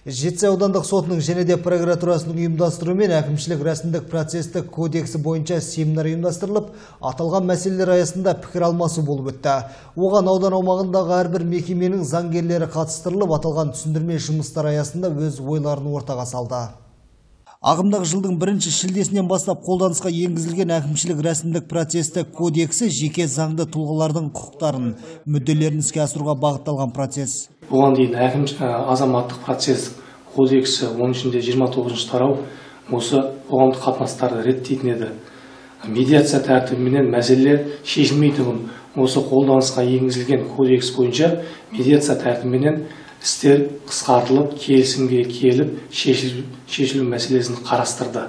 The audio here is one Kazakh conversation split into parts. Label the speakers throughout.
Speaker 1: Жетісай аудандық сотының және де прокуратурасының ұйымдастыруымен әкімшілік рәсімдік процестік кодексі бойынша семинар ұйымдастырылып, аталған мәселелер аясында пікір алмасу болып өтті. Оған аудан аумағындағы әрбір мекеменің заңгерлері қатыстырылып, аталған түсіндірме жұмыстар аясында өз ойларын ортаға салды. Ағымдағы жылдың 1 шілдесінен бастап қолданысқа енгізілген әкімшілік рәсімдік процестік кодексі жеке заңды тұлғалардың құқықтарын, мүдделерін іске асыруға бағытталған процесс.
Speaker 2: Бұған дейін азаматтық процестік кодексі, оның ішінде 29 тарау осы қоғамдық қатынастарды реттейтін еді. Медиация тәртібіменен мәселелер шешілмейтұғын осы қолданысқа енгізілген кодекс бойынша медиация тәртібіменен істер қысқартылып, келісімге келіп, шешілу мәселесін қарастырды.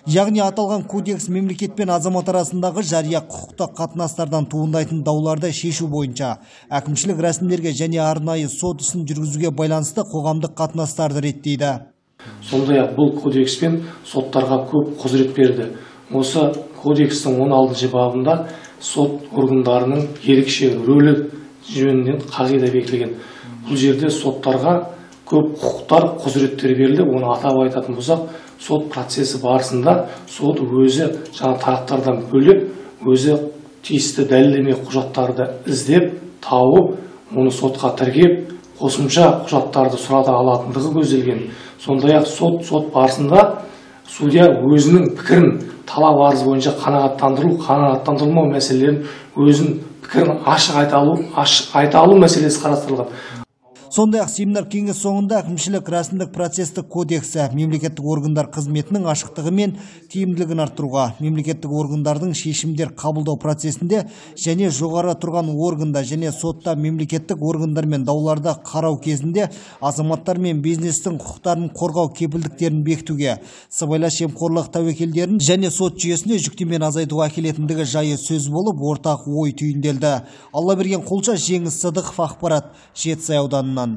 Speaker 1: Яғни аталған кодекс мемлекет пен азамат арасындағы жария құқықтық қатынастардан туындайтын дауларды шешу бойынша әкімшілік рәсімдерге және арнайы сот ісін жүргізуге байланысты қоғамдық қатынастарды реттейді.
Speaker 2: Сондай-ақ бұл кодекспен соттарға көп құзырет берді. Осы кодекстің 16 бабында сот органдарының ерекше рөлі жөнінен қағида бекітілген. Бұл жерде соттарға көп құқықтар, құзыреттер берілді. Оны атап айтатын болсақ, сот процесі барысында сот өзі жаңа тараптардан бөлек өзі тиісті дәлелдеме құжаттарды іздеп, тауып, оны сотқа тіркеп, қосымша құжаттарды сұрата алатындығы көзделген. Сондай-ақ сот барысында судья өзінің пікірін талап арыз бойынша қанағаттандыру, қанағаттандырылмау мәселелерін өзінің пікірін ашық айта алу мәселесі қарастырылған.
Speaker 1: Сондай-ақ семинар кеңес соңында әкімшілік рәсімдік процестік кодексі мемлекеттік органдар қызметінің ашықтығы мен тиімділігін арттыруға, мемлекеттік органдардың шешімдер қабылдау процесінде және жоғары тұрған органда және сотта мемлекеттік органдармен дауларды қарау кезінде азаматтар мен бизнестің құқықтарын қорғау кепілдіктерін бекітуге, сыбайлас жемқорлық тәуекелдерін және сот жүйесіне жүктемені азайтуға әкелетіндігі жайы сөз болып, ортақ ой түйінделді. Аллаберген Құлша, Жеңіс Сыдықов, ақпарат, Жетісай ауданынан.